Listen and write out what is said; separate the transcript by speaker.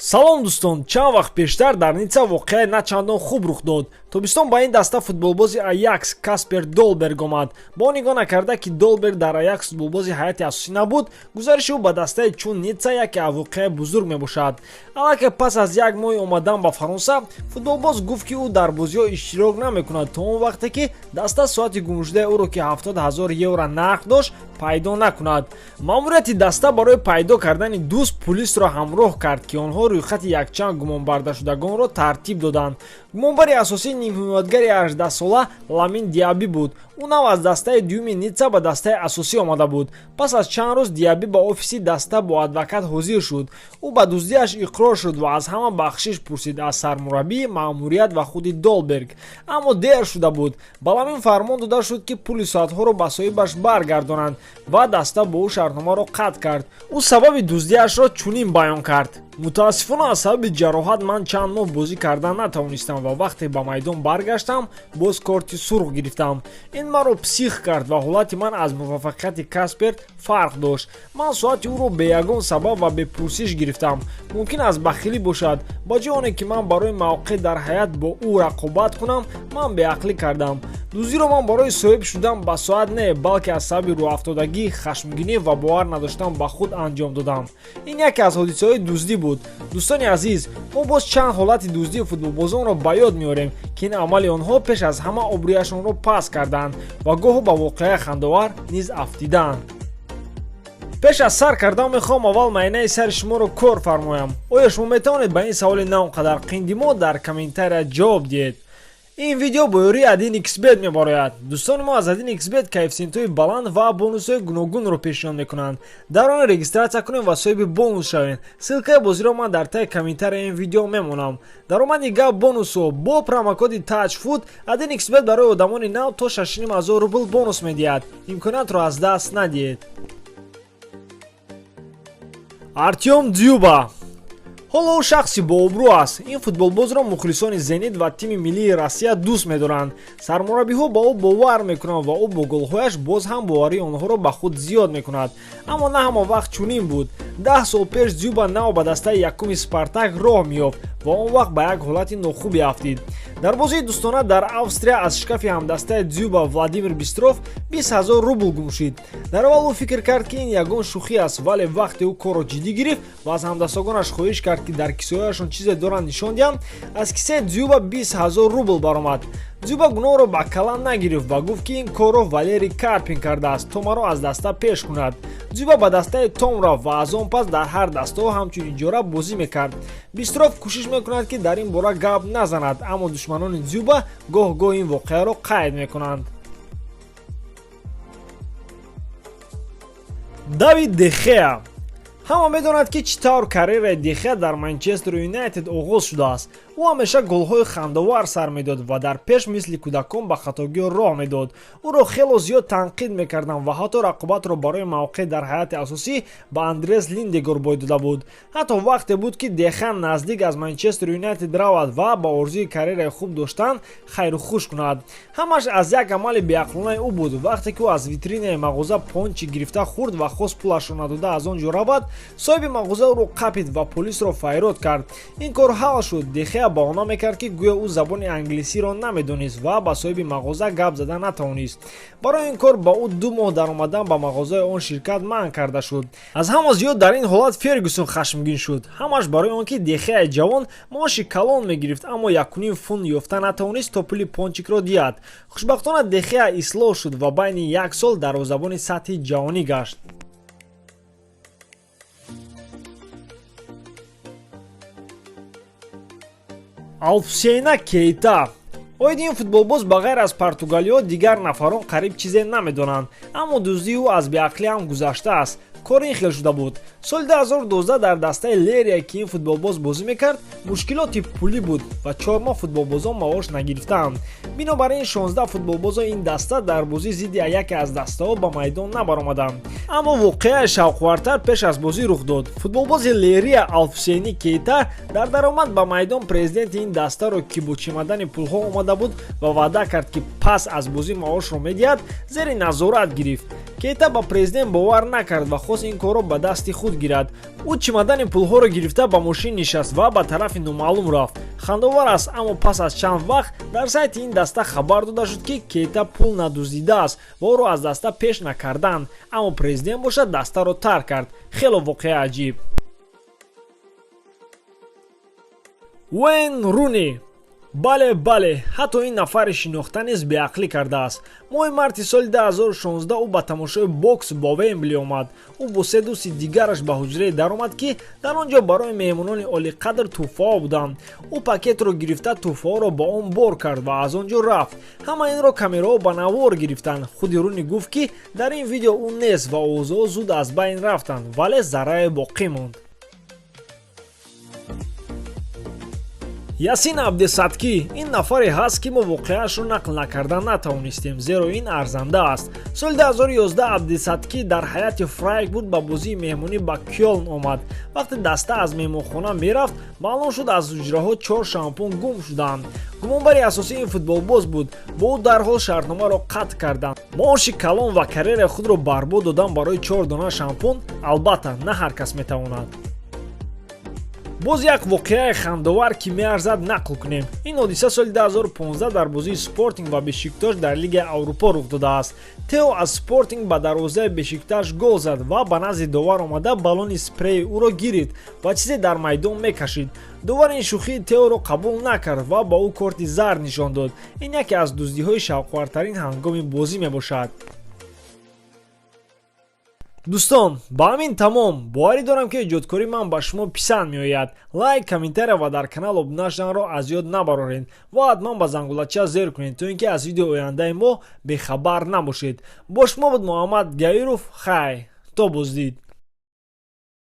Speaker 1: Салом, дӯстон. Чанд вақт пештар дар Ницца воқеаи на чандон хуб рух дод. Тобистон ба ин даста футболбози Аякс Каспер Долберг омад. Бо нигоҳ накарда, ки Долберг дар Аякс футболбози ҳайати асосӣ набуд, гузариши ӯ ба дастаи чун Ницца яке аз воқеаи бузург мебошад. Аллакай пас аз як моҳи омадан ба Фаронса футболбоз гуфт, ки ӯ дар бозиҳо иштирок намекунад то он вақте ки даста соати гумшудаи ӯро, ки 70 000 евро нарх дошт, пайдо накунад. Маъмурияти даста барои пайдо кардани дузд пулисро ҳамроҳ кард, ки онҳо рӯйхати якчанд гумонбардашудагонро тартиб доданд. Гумонбари асосӣ нимҳимоятгари 18-сола Ламин Диаби буд. Ӯ нав аз дастаи дуюми Ницца ба дастаи асосӣ омада буд. Пас аз чанд рӯз Диаби ба офиси даста бо адвокат ҳозир шуд. Ӯ ба дуздиаш иқрор шуд ва аз ҳама бахшиш пурсид: аз сармураббӣ, маъмурият ва худи Долберг. Аммо дер шуда буд. Ба Ламин фармон дода шуд, ки пули соатҳоро ба соҳибаш баргардонанд, ва даста бо ӯ шартномаро қатъ кард. Ӯ сабаби дуздиашро чунин баён кард: «Мутаассифона, аз сабаби ҷароҳат ман чанд моҳ бозӣ кардан натавонистам ва вақте ба майдон баргаштам, боз корти сурх гирифтам. Ин маро псих кард ва ҳолати ман аз муваффақияти Каспер фарқ дошт. Ман соати ӯро бе ягон сабаб ва бепурсиш гирифтам. Мумкин аз бахилӣ бошад. Ба ҷои оне ки ман барои мавқеъ дар ҳайат бо ӯ рақобат кунам, ман беақлӣ кардам. Дуздиро ман барои соҳиб шудан ба соат не, балки аз сабаби рӯҳафтодагӣ, хашмгинӣ ва бовар надоштан ба худ анҷом додам. Ин яке аз ҳодисаҳои дуздӣ буд. Дӯстони азиз, мо боз чанд ҳолати дуздии футболбозонро ба ёд меорем, ки ин амали онҳо пеш аз ҳама обрӯяшонро паст карданд ва гоҳо ба воқеаи хандаовар низ афтиданд. Пеш аз сар кардан мехоҳам аввал майнаи сари шуморо кор фармоям. Оё шумо метавонед ба ин саволи на он қадар қинди мо дар комментария ҷавоб диҳед? Ин видео бо ёрии 1xBet мебарояд. Дӯстони мо аз 1xBet коэффисиентҳои баланд ва бонусҳои гуногунро пешниҳод мекунанд. Дар он регистрация кунем ва соҳиби бонус шавем. Ссылкаи бозиро ман дар таи комментарияи ин видео мемонам. Даромади гап бонусҳо: бо промокоди TAJFOOT 1xBet барои одамони нав то 6500 рубл бонус медиҳад. Имкониятро аз даст надиҳед. Артём Дзюба. Ҳоло ӯ шахси бообрӯ аст. Ин футболбозро мухлисони Зенит ва тими миллии Россия дӯст медоранд. Сармураббиҳо ба ӯ бовар мекунанд ва ӯ бо голҳояш боз ҳам боварии онҳоро ба худ зиёд мекунад. Аммо на ҳама вақт чунин буд. 10 сол пеш Дзюба нав ба дастаи якуми Спартак роҳ меёфт ва он вақт ба як ҳолати нохубе афтид. Дар бозии дӯстона дар Австрия аз шкафи ҳамдастаи Дзюба Владимир Бистров 20 000 рубл гум шуд. Дар аввал ӯ фикр кард, ки ин ягон шӯхӣ аст, вале вақте ӯ корро ҷиддӣ гирифт ва аз ҳамдастагонаш хоҳиш кард, ки дар кисаҳояшон чизе доранд, нишон диҳанд, аз кисаи Дзюба 20 000 рубл баромад. Дзюба гуноҳро ба калан нагирифт ва гуфт, ки ин корро Валерий Карпин кардааст, то маро аз даста пеш кунад. Дзюба ба дастаи Том рафт ва аз он пас дар ҳар дастаҳо ҳамчун иҷора бозӣ мекард. Бистров кӯшиш мекунад, ки дар ин бора гап назанад, аммо душманони Дзюба гоҳ-гоҳ ин воқеаро қайд мекунанд. Давид Дехеа. Ҳама медонад, ки чӣ тавр карьераи Дехеа дар Манчестер Юнайтед оғоз шудааст. Ӯ ҳамеша голҳои хандовар сар медод ва дар пеш мисли кӯдакон ба хатогиҳо роҳ медод. Ӯро хело зиёд танқид мекарданд ва ҳатто рақобатро барои мавқеъ дар ҳайати асосӣ ба Андрес Линдегор бой дода буд. Ҳатто вақте буд, ки Дехеа наздик аз Манчестер Юнайтед равад ва ба орзуи карьераи хуб доштан хайру хуш кунад. Ҳамаш аз як амали беақлонаи ӯ буд. Вақте ки ӯ аз витринаи мағоза пончик гирифта хӯрд ва хост пулашро надода аз он ҷо равад, соҳиби мағоза ӯро қапид ва полисро файрод кард. Ин кор ҳал шуд. Дехеа баҳона мекард, ки гӯё ӯ забони англисиро намедонист ва ба соҳиби мағоза гап зада натавонист. Барои ин кор ба ӯ 2 моҳ даромадан ба мағозаи он ширкат манъ карда шуд. Аз ҳама зиёд дар ин ҳолат Фергюсон хашмгин шуд. Ҳамаш барои он ки Дехеаи ҷавон маоши калон мегирифт, аммо 1,5 фунт ёфта натавонист, то пули пончикро диҳад. Хушбахтона, Дехеа ислоҳ шуд ва байни як сол дарвозабони сатҳи ҷаҳонӣ гашт. Алфусейна Кейта. Оиди ин футболбоз ба ғайр аз португалиҳо дигар нафарон қариб чизе намедонанд, аммо дуздии ӯ аз беақлӣ ҳам гузаштааст. Кор ин хел шуда буд. Соли 2012 дар дастаи Лерия, ки ин футболбоз бозӣ мекард, мушкилоти пулӣ буд ва 4 моҳ футболбозон маош нагирифтаанд. Бинобар ин 16 футболбозои ин даста дар бозӣ зидди яке аз дастаҳо ба майдон набаромаданд. Аммо воқеаи шавқовартар пеш аз бозӣ рух дод. Футболбози Лерия Алфусейни Кейта дар даромад ба майдон президенти ин дастаро, ки бо чемодани пулҳо омада буд ва ваъда кард, ки пас аз бозӣ маошро медиҳад, зери назорат гирифт. Кейта ба президент бовар накард ва хост ин корро ба дасти худ гирад. Ӯ чимадани пулҳоро гирифта, ба мошин нишаст ва ба тарафи номаълум рафт. Хандовар аст, аммо пас аз чанд вақт дар сайти ин даста хабар дода шуд, ки Кейта пул надуздидааст ва ӯро аз даста пеш накарданд, аммо президент бошад, дастаро тарк кард. Хело воқеаи аҷиб. Уэйн Руни. Бале, бале, ҳатто ин нафари шинохта низ беақлӣ кардааст. Моҳи марти соли 2016 ӯ ба тамошои бокс бо Вембли омад. Ӯ бо се дӯсти дигараш ба ҳуҷрае даромад, ки дар он ҷо барои меҳмонони олиқадр тӯҳфаҳо буданд. Ӯ пакетро гирифта, тӯҳфаҳоро ба он бор кард ва аз он ҷо рафт. Ҳама инро камераҳо ба навор гирифтанд. Худи Руни гуфт, ки дар ин видео ӯ нест ва овозаҳо зуд аз байн рафтанд, вале заррае боқӣ монд. Ясин Абдесадкӣ. Ин нафаре ҳаст, ки мо воқеаашро нақл накарда натавонистем, зеро ин арзанда аст. Соли 2011 Абдесадкӣ дар ҳайати Фрайбург ба бозии меҳмонӣ ба Кёлн омад. Вақте даста аз меҳмонхона мерафт, маълум шуд, аз ҳуҷраҳо чор шампун гум шудаанд. Гумонбари асосии ин футболбоз буд. Бо ӯ дарҳол шартномаро қатъ карданд. Маоши калон ва карьераи худро барбод додан барои чор дона шампун, албатта, на ҳар кас метавонад. Боз як воқеаи хандовар, ки меарзад нақл кунем. Ин ҳодиса соли 2015 дар бозии Спортинг ва Бешиктош дар Лигаи Аврупо рух додааст. Тео аз Спортинг ба дарвозаи Бешикташ гол зад ва ба назди довар омада, баллони спреи ӯро гирифт ва чизе дар майдон мекашид. Довар ин шӯхии Теоро қабул накард ва ба ӯ корти зард нишон дод. Ин яке аз дуздиҳои шавқовартарин ҳангоми бозӣ мебошад. Дӯстон, ба ҳамин тамом. Боварӣ дорам, ки эҷодкории ман ба шумо писанд меояд. Лайк, комментария ва дар канал обуна шуданро аз ёд набароред ва ҳатман ба зангулача зер кунед, то ин ки аз видеои ояндаи мо бехабар набошед. Бо шумо буд Муҳаммад Гаиров. Хай, то боздид.